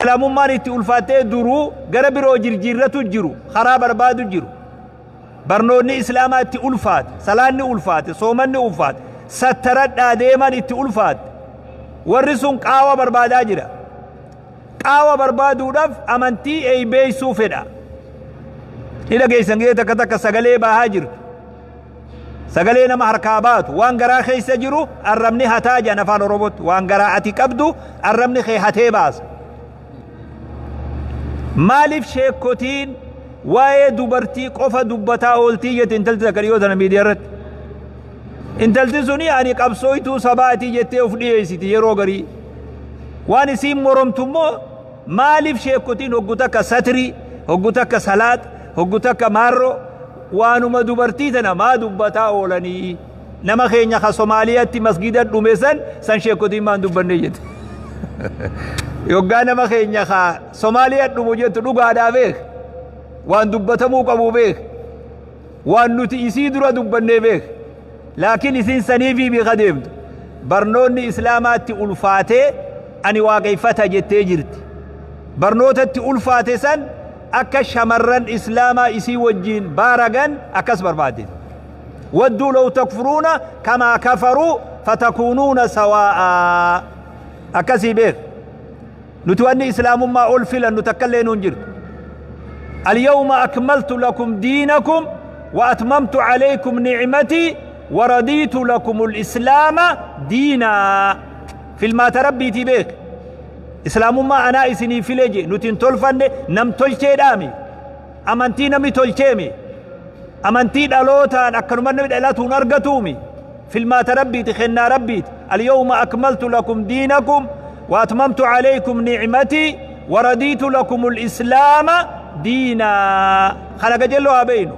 Islaamummaan itti ulfaattee duruu gara biroo jirjiirratu jiru, karaa barbaadu jiru. Barnoonni Islaamaa itti ulfaate, salaanni ulfaate, soomanni ulfaate, sattaradhaa deeman itti ulfaate. Warri sun qaawa barbaadaa jira. Qaawa barbaaduudhaaf amantii eeybeeysuu fedha. Ni dhageessan gee takka takka sagalee baahaa jirtu. Sagalee nama harkaa baatu waan garaa keessa jiru arrabni hataa jedhan afaan Oromootti waan garaa ati qabdu arrabni kee hatee baasa. Maaliif sheekkotiin waa'ee dubartii qofa dubbataa ooltii jette intalti takka dhiyoo tana miidiyaa irratti. Intalti suni ani qabsooytuu sabaatii jettee of dhiyeessiti yeroo garii. Waan isiin moromtu immoo maaliif sheekkotiin hoggu takka satrii, hoggu takka salaat, hoggu takka maarroo waanuma dubartii tana maa dubbataa oolanii nama keenya ka Somaaliyaatti masgida dhume san san sheekkotiin maan dubbanne jette. Yoggaa nama keenya ka Somaaliyaa dhumu jettu dhugaadhaa beek waan dubbatamuu qabu beek waan nuti isii dura dubbannee beek laakiin isiin saniifii beeka deemtu barnoonni islaamaatti ulfaatee ani waaqeffata jettee jirti. Barnootatti ulfaate san akka shamarran islaamaa isii wajjiin baaragan akkas barbaadde. Wadduu law takfuruuna kamaa kafaruu fatakuunuuna sawaa'aa. Akkasii beek. Nuti wanni islaamummaa ol filannu takkallee nuun jirtu. Alyawma akmaltu lakum diinakum wa atmamtu alaykum ni'matii wa radiitu lakumul islaama diinaa. Filmaata Rabbiitii beek. Islaamummaa anaa isinii file je nuti hin tolfanne nam tolcheedhaami. Amantii namni tolcheemi. Amantii dhalootaan akkanuma namni dhalatuun argatuumi. Filmaata Rabbiiti kennaa Rabbiiti. Alyawma akmaltu lakum diinakum wa atmamtu alaykum ni'matii wa radiitu lakumul islaama diinaa. Kana qajeelloo haa beeynu.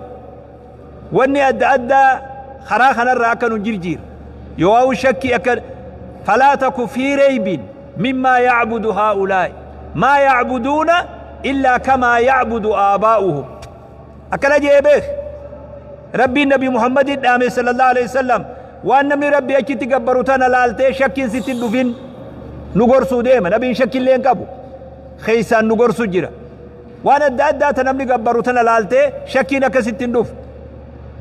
Wanni adda addaa karaa kanarraa akka nu jirjiir. Yoo shakkii akka falaa taku fii reybin mimmaa yacbudu haa'ulaa'i maa yacbuduuna illaa kamaa yacbudu aabaa'uhum. Akkana jee beek. Rabbiin Nabi Muhammadin dhaame sallallahu alaihi wasallam waan namni Rabbi achitti gabbaru tana laaltee shakkiin sitti hin dhufin nu gorsuu deema. Nabiin shakkillee hin qabu. Keessaan nu gorsu jira. Waan adda addaa ta namni gabbaru tana laaltee shakkiin akka sitti hin dhufne.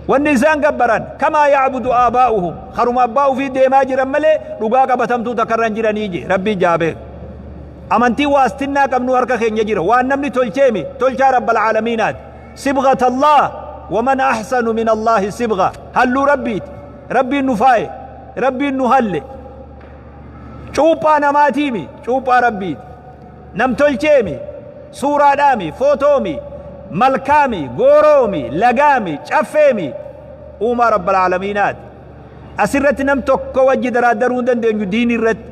Wanni isaan gabbaran kamaa ya'budu aabaa'uhum karuma abbaa ufii deemaa jiran malee dhugaa qabatamtuu takka irra hin jiranii jee Rabbiin jaabee. Amantii waastinnaa qabnu harka keenya jira. Waan namni tolcheemi tolchaa Rabbal Aalamiinaati. Sibghat Allah waman ahsanu min Allahi sibgha. Halluu Rabbiiti. Rabbiin nu faaye. Rabbiin nu halle. Cuuphaa namaatiimi cuuphaa Rabbiiti. Namtolcheemi, suuraadhaami, footoomi, malkaami, gooroomi, lagaami, caffeemi, uumaa Rabbal Aalamiinaati. Asirratti nam tokko wajji daraaddaruu hin dandeenyu diini irratti.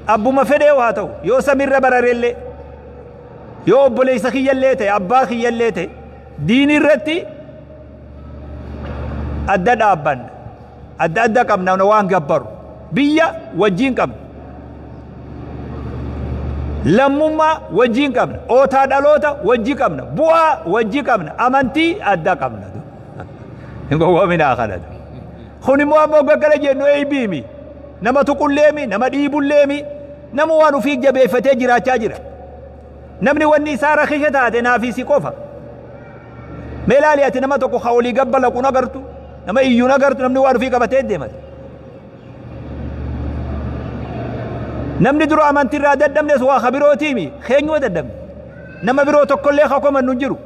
Abbuma fedhee haa ta'u, yoo samirra bararellee, yoo obboleessa kiyyallee ta'e, abbaa kiyyallee ta'e, diini irratti adda dhaabbanna. Adda adda qabna waan gabbaru. Biyya wajjiin qabna. Lammummaa wajjiin qabna. Ootaa dhaloota wajji qabna. Bu'aa wajji qabna. Amantii adda qabna. Hin gowwoominaa kana. Kun immoo ammoo gaggara jennu eeybiimi. Nama tuqulleemi, nama dhiibulleemi, nama waan ofii jabeeffatee jiraachaa jira. Namni wanni isaa rakisha taate naafii si qofa. Mee laali ati nama tokko ka olii gabba laqu agartu, nama iyyuu agartu, namni waan ofii qabatee deemate. Namni dura amantii irraa dadhabnes waa ka birootiimi, keenyuma dadhabne. Nama biroo tokkollee ka komannu hin jiru.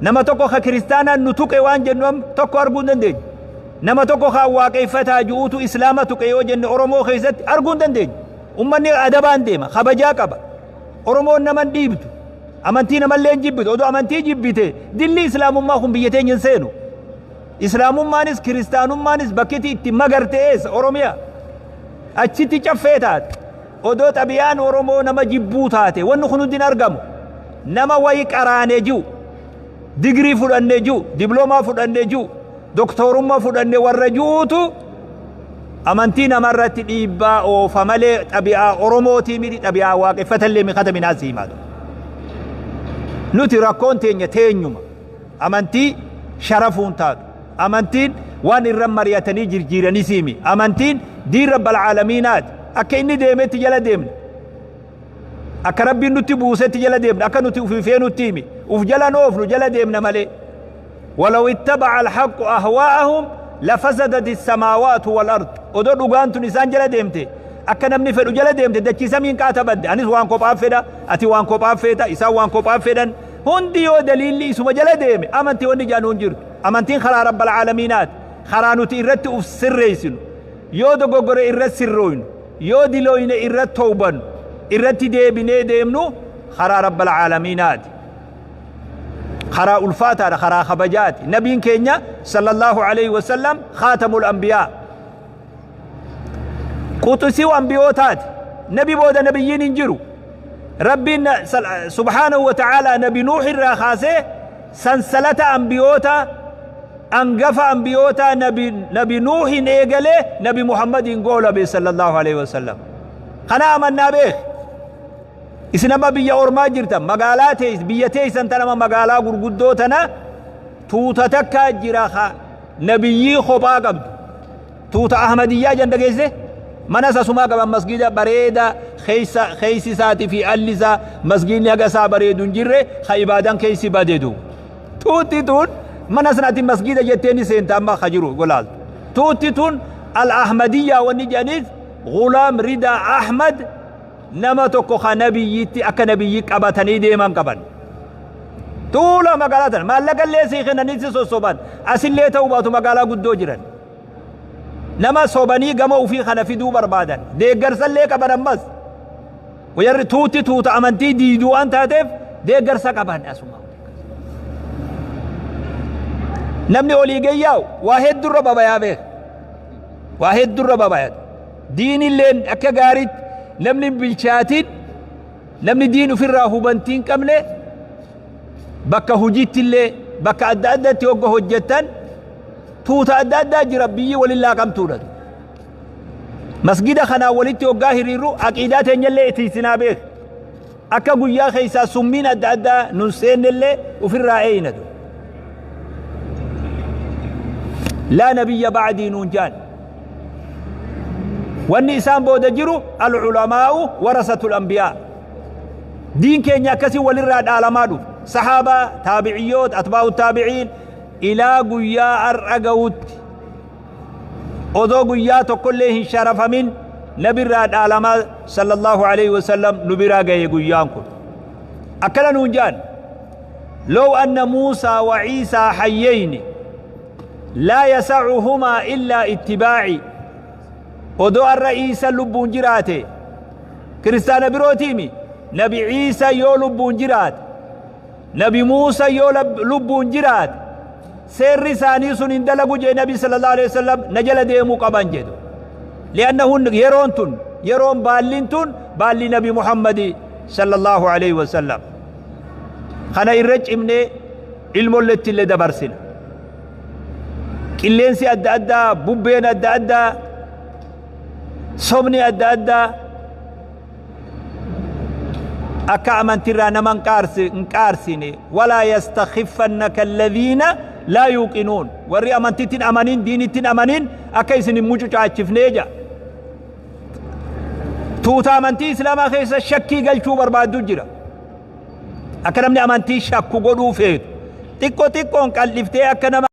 Nama tokko ka kiristaanaan nu tuqe waan jennu tokko arguu hin dandeenyu. Nama tokko ka waaqeffataa ji'uutu islaama tuqe yoo jenne Oromoo keessatti arguu hin dandeenyu. Ummanni adabaan deema, kabajaa qaba. Oromoon nama hin dhiibdu. Amantii namallee hin jibbitu. Odoo amantii jibbite dilli islaamummaa kun biyya teenya hin seenu. Islaamummaanis kiristaanummaanis bakkiti itti magarte eessa? Oromiyaa. Achitti caffee taate. Odoo xabiyaan Oromoo nama jibbuu taate wanni kun hundi hin argamu. Nama wayi qaraane ji'u, digirii fudhanne ji'u, diploomaa fudhanne ji'u, doktorummaa fudhanne warra ji'uutu amantii namarratti dhiibbaa oofa malee xabi'aa Oromootii miti xabi'aa waaqeffatallee mikata minaasii himaatu. Nuti rakkoon teenya teenyuma amantii sharafuun taatu. Amantiin waan irra mari'atanii jirjiiranii siimi. Amantiin diin rabbal aalamiinaati. Akka inni deemetti jala deemna. Akka Rabbiin nutti buusetti jala deemna. Akka nuti ufii feenutti himi. Uf jala noofnu jala deemna malee. Walaw ittaba'a alhaqqu ahwaa'ahum lafasadati samaawaatu wal ard. Odoo dhugaan tun isaan jala deemte akka namni fedhu jala deemte dachii samiin qaata badde. Anis waan kophaa fedha, ati waan kophaa feeta, isaan waan kophaa fedhan. Hundi yoo daliilli isuma jala deeme amantii wanni jedhan hin jirtu. Amantiin karaa Rabbal Aalamiinaati. Karaa nuti irratti uf sirreessinu. Yoo dogoggore irratti sirrooynu. Yoo dilooyne irratti towbannu. Irratti deebinee deemnu karaa Rabbal Aalamiinaati. Karaa ulfaataadha, karaa kabajaati. Nabiin keenya sallallahu alaihi wasallam khaatamul anbiyaa. Quxisii ambiyootaati. Nabi booda nabiyyiin hin jiru. Rabbiin subhaanahu wa ta'aalaa nabi Nuuh irraa kaasee sansalata ambiyoota angafa ambiyootaa nabi Nuuhin eegalee nabi Muhammadiin goolabe sallallahu alaihi wasallam. Kana amannaa beek. Isin amma biyya ormaa jirtan magaalaa tees biyya teessan tan amma magaalaa gurguddoo tana tuuta takkaa jira ka nabiyyii kophaa qabdu. Tuuta Ahmadiyyaa jan dhageesse mana sasumaa qaban masgiida bareeda keessa keessi isaatii fi alli isaa masgiidni haga isaa bareedu hin jirre ka ibaadan keessi badeedu. Tuutti tun mana sanatti masgiida jettee ni seenta amma ka jiru golaaltu. Tuutti tun al Ahmadiyyaa wanni jedhaniif Gulaam Ridaa Ahmad nama tokko ka nabiyyiitti akka nabiyyii qabatanii deeman qaban. Tuula magaalaa tana maallaqa illee sii kennanii si sossoban asillee ta'uu baatu magaalaa guddoo jiran. Nama sobanii gama ofii kana fiduu barbaadan deeggarsa illee qaban ammas. Warri tuutti tuuta amantii diiduu waan taateef deeggarsa qaban asuma. Namni olii gayyaa'u waa hedduurra babayaa beeka. Waa hedduurra babayaa. Diinilleen akka gaariitti namni hin bilchaatin namni diin ofirraa hubantii hin qabne bakka hojiitti illee bakka adda addaatti hogga hojjettan tuuta adda addaa jira biyyi waliin laaqamtuudha. Masgida kanaan walitti hoggaa hiriirru aqiidaa teenyallee itiisinaa beek. Akka guyyaa keessaa summiin adda addaa nun seennellee ofirraa eeynatu. Laa nabiyya ba'dii nuun jaan. Wanni isaan booda jiru al-ulamaa'u warasatul anbiyaa. Diin keenya akkasii walirraa dhaalamaa dhufu. Sahaabaa, taabiciyyoota, atbaa'u taabiciin ilaa guyyaa har'a ga'utti odoo guyyaa tokkollee hin sharafamin nabirraa dhaalamaa sallallahu alaihi wasallam nu biraa gahe guyyaan kun. Akkana nuun jaan. Low anna Muusaa wa Ciisaa hayyeyni laa yasacuhumaa illaa ittibaaci. Odoo har'a Iisa lubbuun jiraate kiristaana birootiimi nabi Ciisa yoo lubbuun jiraate nabi Muusa yoo lubbuun jiraate seerri isaanii sun hin dalagu jee nabi sallallahu alaihi wasallam na jala deemuu qaban jedhu. Li'annahu yeroon tun yeroon baalliin tun baalli nabi Muhammadi sallallahu alaihi wasallam. Kana irra cimnee ilmolletti illee dabarsina. Qilleensi adda addaa, bubbeen adda addaa, sobni adda addaa akka amantirraa nama hin qaarsine walaa yastakhifannaka alladhiina laa yuuqinuun warri amantitti hin amanin diinitti hin amanin akka isin hin mucucaachifnee jedha. Tuuta amantii Islaamaa keessa shakkii galchuu barbaaddu jira. Akka namni amantii shakku godhuu feetu. Xiqqoo xiqqoon qal'iftee akka nama